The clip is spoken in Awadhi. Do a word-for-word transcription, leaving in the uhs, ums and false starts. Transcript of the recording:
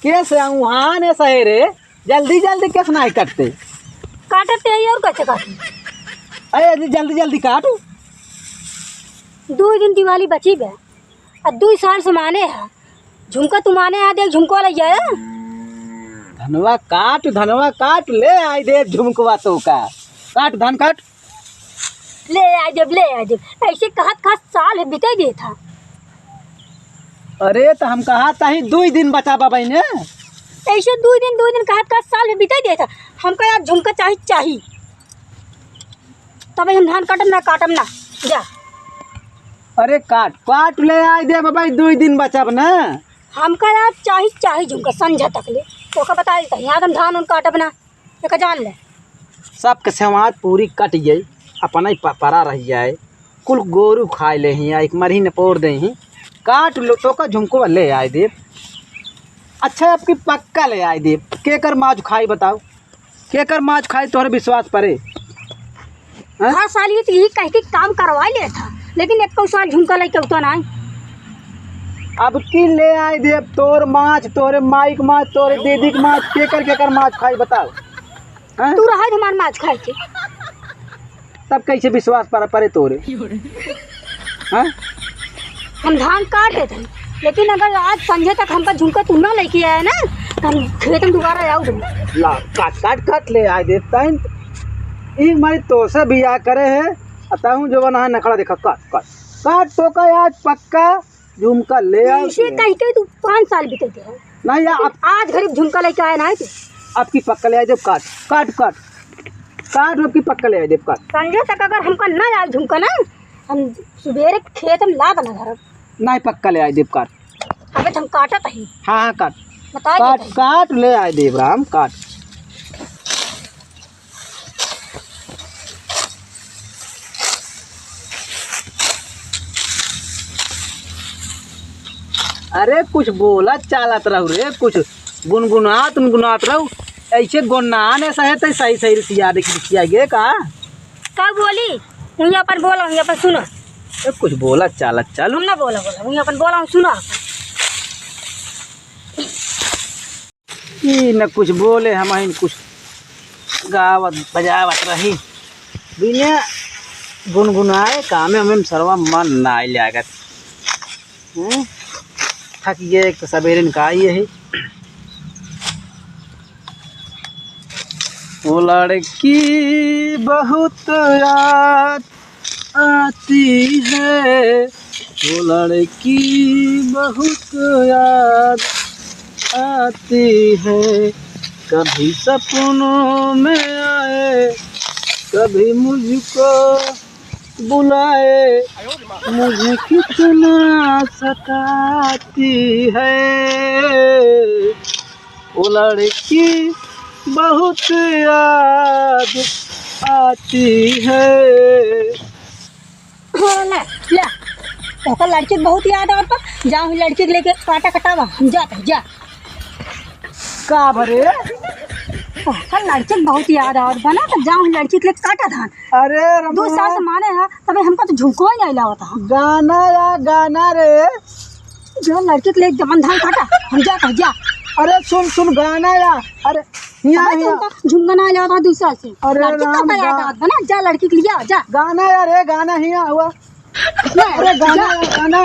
केस उहाँ ने सहे रे, जल्दी जल्दी केस नाहीं कटते। काटते ही और कैसे काटू? अरे जल्दी जल्दी जल्दी काटू। दुइ दिन दिवाली बची बे, आ दुइ साल से माने है, झुमका तू माने है, देख झुमका ले जाए। धनवा काट, धनवा काट, ले आइ देब झुमकवा तोका। काट धन काट। ले आइ देब, ले आइ देब। ऐसे कहत कहत साल है बिताइ देत है। अरे त हम कहत ही दुइ दिन बचा बा बहिने। ऐसे दुइ दिन, दुइ दिन कहत कहत साल है बिताइ देत है। हमका यार झुमका चाही, चाही। तब हम धान काटब ना, काटब ना। जा। अरे काट, काट ले आइ देब बा, दुइ दिन बचब ना। हमका यार चाही, चाही झुमका संझा तक ले। तोका बताइ देत ही, आज हम धान उन काटब ना। एका जान ले। सबके सेवात पूरी कट जाई, अपना ही प-, परा रह जाए। कुल गोरू खाइ लेही, एक मरही न पोर देही। काट लो, तोका झुमकवा ले आइ देब। अच्छा, अबकी पक्का ले आइ देब। केकर माज खाई बताओ, केकर माज खाई तोहरे विश्वास परे? हाँ? हर साल ये तो यही कह के काम करवाइ लेत है, लेकिन एक्को साल झुमका लइके उतना नाहीं। अबकी ले आइ देब तोर माज, तोरे माई क माज, तोरे दीदी क माज, केकर केकर माज खाई बताओ? हाँ? तू रहा हमार माज खाए के। तब कैसे विश्वास पर परे तोरे? हाँ? हम धान काट देत ही, लेकिन अगर आज संझे तक हमका झुमका तू ना लइके आया ना, त हम खेत में दुबारा आउब ना। ला, काट, काट, काट ले आइ देब। तैं ई मारी तोसे बियाह करे है, अतहूँ जो बना है नखड़ा देखा, काट, काट, काट तोका आज पक्का झुमका ले आउ। इसे कह के तू पाँच साल बीते थे। नहीं यार, लेकिन आप आज गरीब झुमका लइके आया ना है तू। अबकी पक्का ले आइ देब, काट, काट, काट, काट, अबकी पक्का ले आइ देब, काट। संझे तक अगर हमका ना आए झुमका ना, हम सुबेरे खेत में लात ना धरब। नहीं, पक्का ले आइ देब, काट। अबे त हम काटत ही। हाँ, हाँ, काट। बताइ काट, देत ही। काट ले आइ देब राम, काट। अरे कुछ बोलत चालत रहू रे, कुछ गुनगुनात गुनगुनात रहू। ऐसे गोन्ना ने सहे त सही सही रिसिया देख रिसिया गे का? का बोली? हुइया अपन बोला, हुइया अपन सुना। ए, कुछ बोला चाला चालू। हम ना बोला, बोला, हुइया अपन बोला, हम सुना। ई न कुछ बोले, हमहिन कुछ गावत बजावत रही। बिना गुनगुनाए कामे में सरवा मन नाइ लागत। हम्म? थक गए, एक तो सबेरे निकाई है। वो लड़की बहुत याद आती है, वो लड़की बहुत याद आती है, कभी सपनों में आए, कभी मुझको बुलाए, मुझे कितना सताती है। वो लड़की बहुत याद आती है। हाँ, ले, ले। ओकर लड़की के बहुत याद आवत बा। जा, हम लड़की के लेके काटा कटावा, हम जात है, जा। का भरे? ओकर लड़की के बहुत याद आवत बा ना, तो जा, हम लड़की के लेके काटा धान। अरे दो रमुआ। साल से माने है, तबे हमका तो झुमको ही नहीं लावत है। गाना या गाना रे। जो लड़की के लिए जवन धान काटा, हम जा कह जा। अरे सुन, सुन गाना या। अरे हिया, अबे हिया। तुमका झुमका ना लावत है दो साल से। अरे लड़की राम का याद गा-, आवत बा ना, जा लड़की के लिए आ, जा। गाना या रे, गाना हिया हुआ। ले, अरे गाना जा। या, गाना।